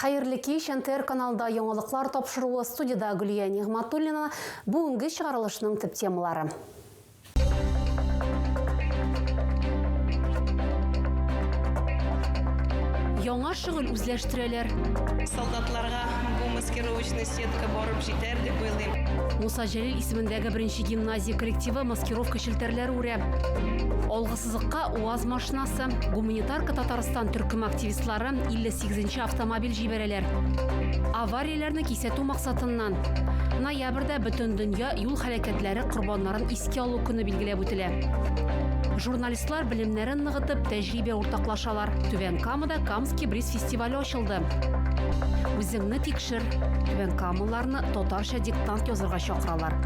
Хәерле кич, НТР каналында яңалыклар тапшыруы студиядә Гөлия Нигъматуллина. Бүгенге чыгарылышның төп темалары. Яңа шөгыль үзләштерәләр. Солдатларга бу маскировочный сетка барып җитәр дип уйлыйм. Муса Җәлил исемендәге беренче гимназия коллективы маскировка челтәрләре үрә. Алгы сызыкка УАЗ машинасы, Гуманитарка Татарстан төркеме активистлары 58 нче автомобиль җибәрәләр. Аварияләрне кисәтү максатыннан ноябрьдә Бөтендөнья юл һәлакәтләре корбаннарын искә алу көне билгеләп үтелә. Журналистлар белемнәрен ныгытып, тәҗрибә уртаклашалар. Түбән Камада Камский бриз фестивале ачылды. Үзеңне тикшер. Түбән Камалыларны татарча диктант язырга чакыралар.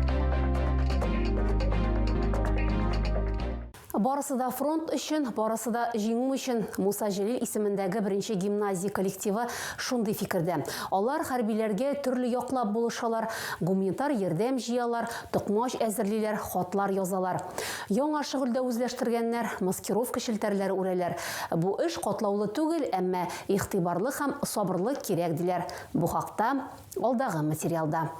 Барысы да фронт өчен, барысы да җиңү өчен. Муса Җәлил исемендәге беренче гимназия коллективы шундый фикердә. Алар хәрбиләргә төрле яклап булышалар, гуманитар ярдәм җыялар, токмач әзерлиләр, хатлар язалар. Яңа шөгыль дә үзләштергәннәр, маскировка челтәрләре үрәләр. Бу эш катлаулы түгел, әмма игътибарлы һәм сабырлык кирәк, диләр. Бу хакта алдагы материалда.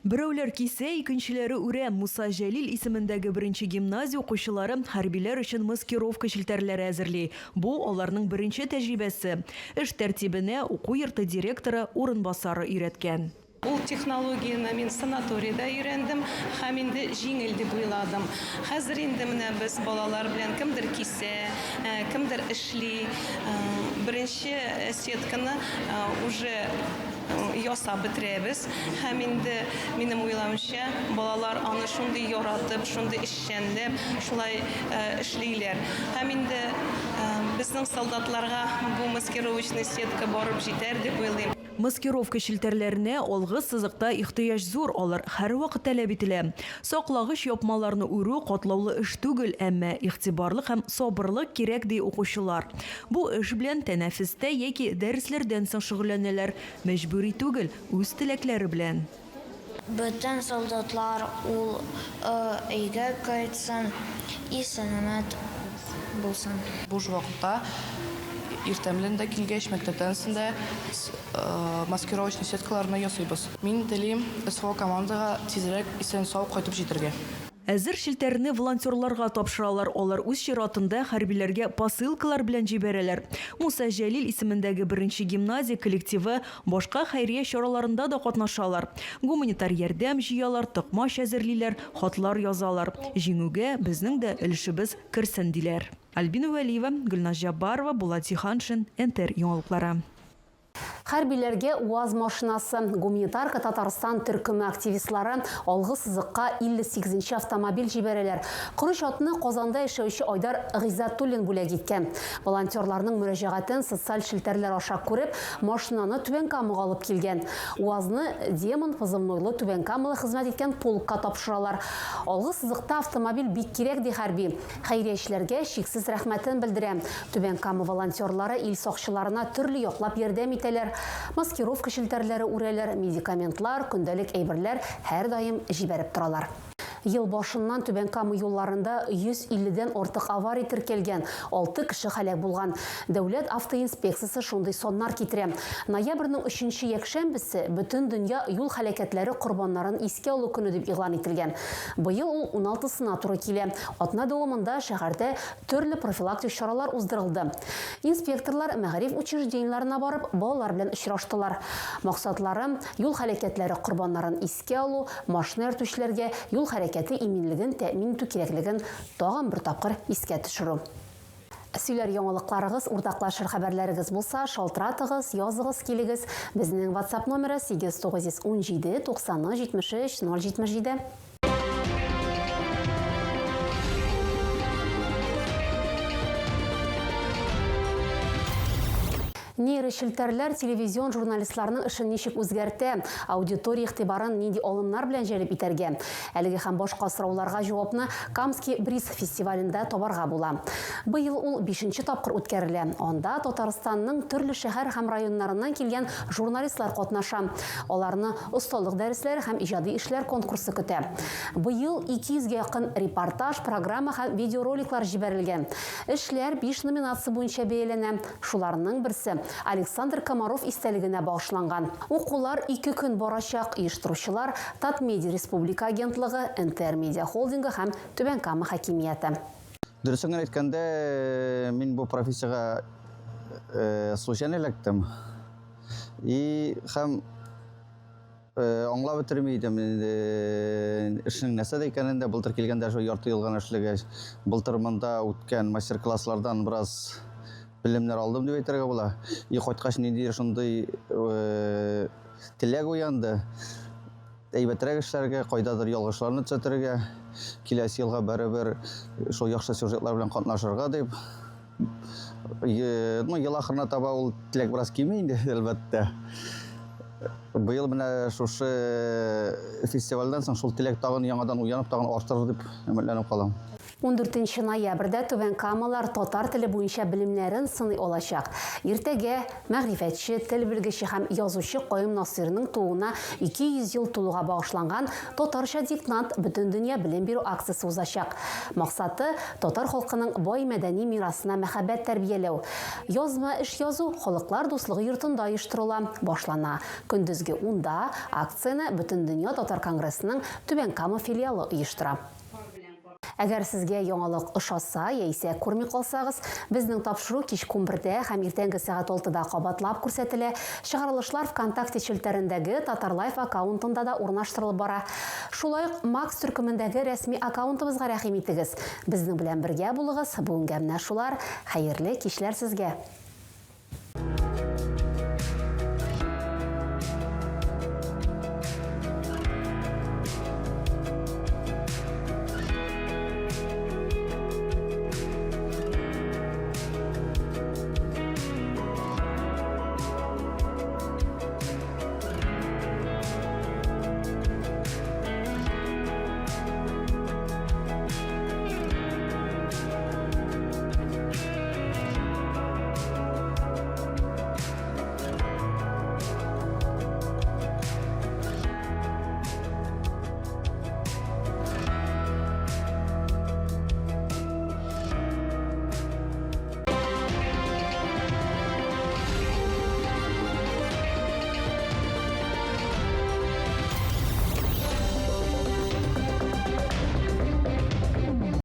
Берәүләр кисә, икенчеләре үрә. Муса Җәлил исемендәге беренче гимназия укучылары хәрбиләр өчен маскировка челтәрләре әзерли. Бу, аларның беренче тәҗрибәсе. Эш тәртибенә уку йорты директоры урынбасары өйрәткән. Ул технологияне мин санаторийда өйрәндем һәм инде җиңел дип уйладым. Хәзер инде менә без балалар белән кемдер кисә, кемдер эшли. Беренче сетканы уже ясап бетерәбез һәм инде, минем уйлавымча, балалар аны шундый яратып, шундый эшчәнләп шулай эшлиләр. Һәм инде безнең солдатларга бу маскировочный сетка барып җитәр дип уйлыйм. Маскировка челтәрләренә алгы сызыкта ихтыяҗ зур, алар һәрвакыт таләп ителә. Саклагыч япмаларны үрү катлаулы эш түгел, әмма игътибарлык һәм сабырлык кирәк, ди укучылар. Бу эш белән тәнәфестә яки дәресләрдән соң шөгыльләнәләр. Мәҗбүри түгел, үз теләкләре белән. Бөтен солдатлар ул өйгә кайтсын и сәламәт булсын. Буш вакытта иртән белән дә килгәч, мәктәптән соң да маскировочный сеткаларны ясыйбыз. Мин телим СВО командага тизрәк исән-сау кайтып җитәргә. Әзер челтәрне волонтерларга тапшыралар, алар үз чиратында хәрбиләргә посылкалар белән җибәрәләр. Муса Җәлил исемендәге беренче гимназия коллективы башка хәйрия чараларында да катнашалар. Гуманитар ярдәм җыялар, токмач әзерлиләр, хатлар язалар. Җиңүгә безнең дә өлешебез керсен, диләр. Альбина Вәлиева, Гөлназ Җәббарова, Булат Зиһаншин, НТР яңалыклары. Хәрбиләргә УАЗ машинасы, Гуманитарка Татарстан төркеме активистлары алгы сызыкка 58 нче автомобиль җибәрәләр. Корыч атны Казанда яшәүче Айдар Гыйззәтуллин бүләк иткән. Волонтерларның мөрәҗәгатен социаль челтәрләр аша күреп, машинаны Түбән Камага алып килгән. УАЗны Демон позывнойлы түбәнкамалы хезмәт иткән полкка тапшыралар. Алгы сызыкта автомобиль бик кирәк, ди хәрби. Хәйриячеләргә чиксез рәхмәтен белдерә. Түбән Кама волонтерлары ил сакчыларына төрле яклап ярдәм итәләр. Маскировка челтәрләре үрәләр, медикаментлар, көндәлек әйберләр һәрдаим җибәреп торалар. Ел башыннан Түбән Кама юлларында 150 дән артык авария теркәлгән, алты кеше һәлак булган. Дәүләт автоинспекциясе шундый саннар китерә. Ноябрьнең өченче якшәмбесе Бөтендөнья юл һәлакәтләре корбаннарын искә алу көне дип игълан ителгән. Быел ул уналтысына туры килә. Атна дәвамында шәһәрдә төрле профилактик чаралар уздырылды. Инспекторлар мәгариф учреждениеләренә барып, балалар белән очраштылар. Максатлары, юл һәлакәтләре корбаннарын искә алу, машина йөртүчеләргә юл хәрәкәте иминлеген тәэмин итү кирәклеген тагын бер тапкыр искә төшерү. Сөйләр яңалыкларыгыз, уртаклашыр хәбәрләрегез булса, шалтыратыгыз, языгыз, килегез. Безнең WhatsApp номеры 8917 90 73 077. Нейрочелтәрләр телевизион журналистларның эшен ничек үзгәртә, аудитория игътибарын нинди алымнар белән җәлеп итәргә? Әлеге һәм башка сорауларга җавапны Камский бриз фестивалендә табарга була. Быел ул бишенче тапкыр үткәрелә. Анда Татарстанның төрле шәһәр һәм районнарыннан килгән журналистлар катнаша. Аларны осталык дәресләре һәм иҗади эшләр конкурсы көтә. Быел 200 гә якын репортаж, программа һәм видеороликлар җибәрелгән. Эшләр биш номинация буенча бәяләнә. Шуларның берсе Александр Комаров истәлегенә багышланган. Укулар ике көн барачак. Оештыручылар, Татмедиа республика агентлыгы, НТР Медиа холдингы һәм Түбән Кама хакимияте. Дөресен генә әйткәндә, мин бу профессиягә случайно эләктем. И һәм Аңлап бетерми идем инде эшнең нәрсәдә икәнен дә. Былтыр килгәндә шул ярты ел гына эшләгәч, былтыр монда үткән мастер-класслардан бераз белемнәр алдым дип әйтергә була. И кайткач ниндидер шундый теләк уянды. Әйбәтрәк эшләргә, кайдадыр ялгышларны төзәтергә, киләсе елга барыбер шул яхшы сюжетлар белән катнашырга дип. Ну, ел ахырына таба ул теләк бераз кими инде, әлбәттә. Быел менә шушы фестивальдән соң шул теләк тагын яңадан уянып, тагын артыр дип өметләнеп калам. 14 ноябрьдә Түбән Камалар татар теле буенча белемнәрен сыный алачак. Иртәгә мәгърифәтче, тел белгече һәм язучы Каюм Насыйрның тууына 200 ел тулуга багышланган Татарча диктант бөтендөнья белем бирү акциясе узачак. Максаты, татар халкының бай мәдәни мирасына мәхәббәт тәрбияләү. Язма эш язу Халыклар дуслыгы йортында оештырыла. Башлана. Көндезге унда акцияне Бөтендөнья татар конгрессының Түбән Кама филиалы оештыра. Әгәр сезгә яңалык ошаса яисә күрми калсагыз, безнең тапшыру кичке унбердә һәм иртәнге сәгать алтыда кабатлап күрсәтелә. Чыгарылышлар ВКонтакте челтәрендәге Татарлайф аккаунтында да урнаштырылып бара. Шулай ук Макс төркемендәге рәсми аккаунтыбызга рәхим итегез. Безнең белән бергә булыгыз. Бүгенгә менә шулар. Хәерле кичләр сезгә!